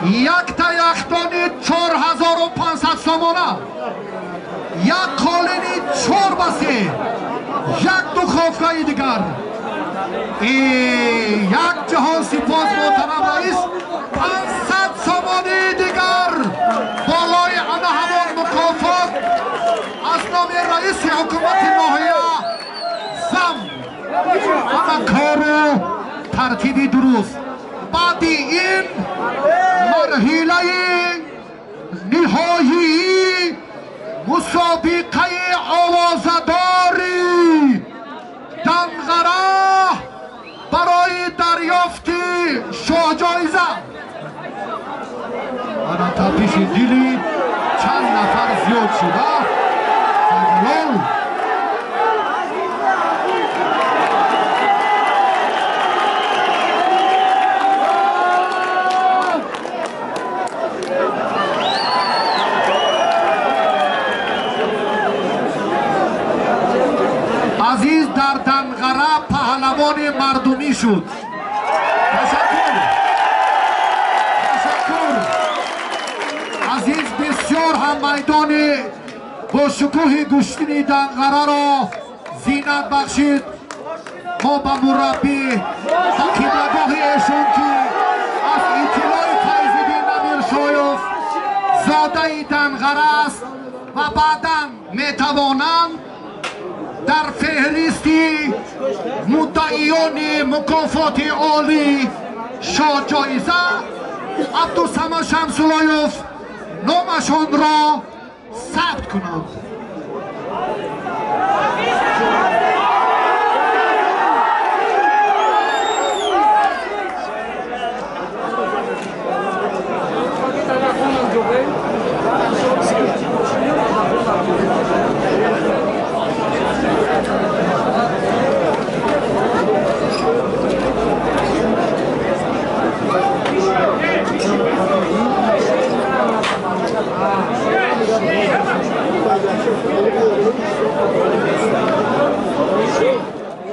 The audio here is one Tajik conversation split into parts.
Якта яхдони 4500 сомона, як қолини 4 ба 3, як духовкаи дигар. Як ҷаҳон сипос, муҳтарам раис. 500 сомонии дигар болои ана ҳамон мукофот аз номи раиси ҳукумати ноҳия зам. Ана кору тартиби дуруст. Баъди ин марҳилаи ниҳоии мусобиқаи овозадори Данғара барои дарёфти шоҳҷоиза. Ана тапиши дили чанд нафар зиёд шуда. Сайдалол. Азиз дар Данғара паҳлавони мардумӣ шуд. Ташаккур, ташаккур, Азиз. Бисёр ҳам майдони бо шукӯҳи гӯштини Данғараро зинат бахшид. Мо ба мураббӣ, ба қиблагоҳи эшон, ки аз иттилои Файзиддин Амиршоев зодаи Данғара аст ва баъдан метавонанд дар феҳристи муддаиёни мукофоти олӣ шоҳҷоиза Абдусамад Шамсулоев номашонро сабт кунанд.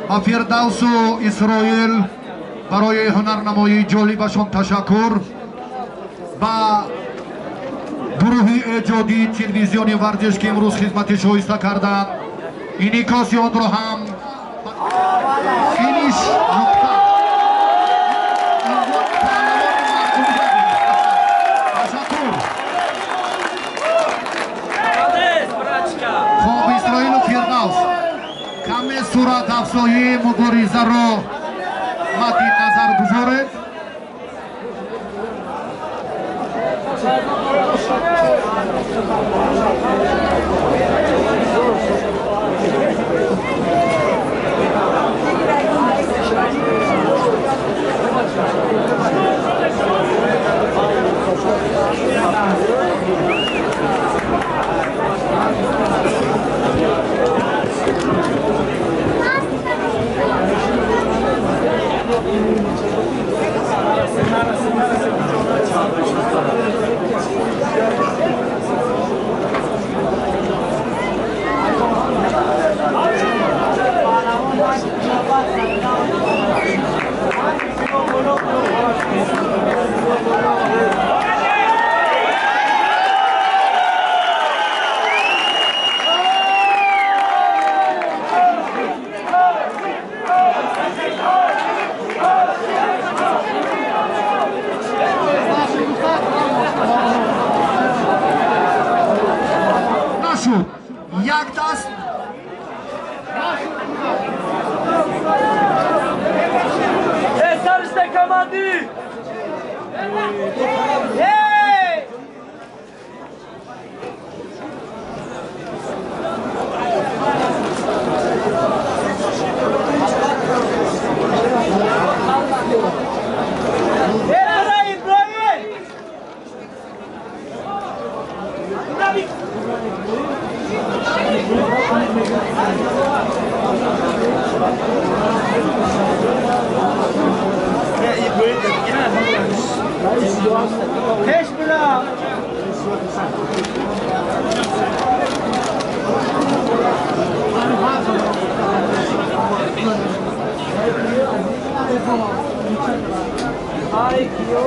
Ба Фирдавсу Исроил барои ҳунарнамоии ҷолибашон ташаккур. Ба гурӯҳи эҷодии телевизиони Варзиш, ки имрӯз хизмати шоиста карданд, инъикоси онро ҳам финиш нуқта. Ташаккур. Хоб, Исроилу Фирдавс, каме сурат афзоии муборизаро мадди назар гузоред. Нашуд, як даст. Саришта команди! Эй! Эй, Иброим! Пеш бира! Ай, киё!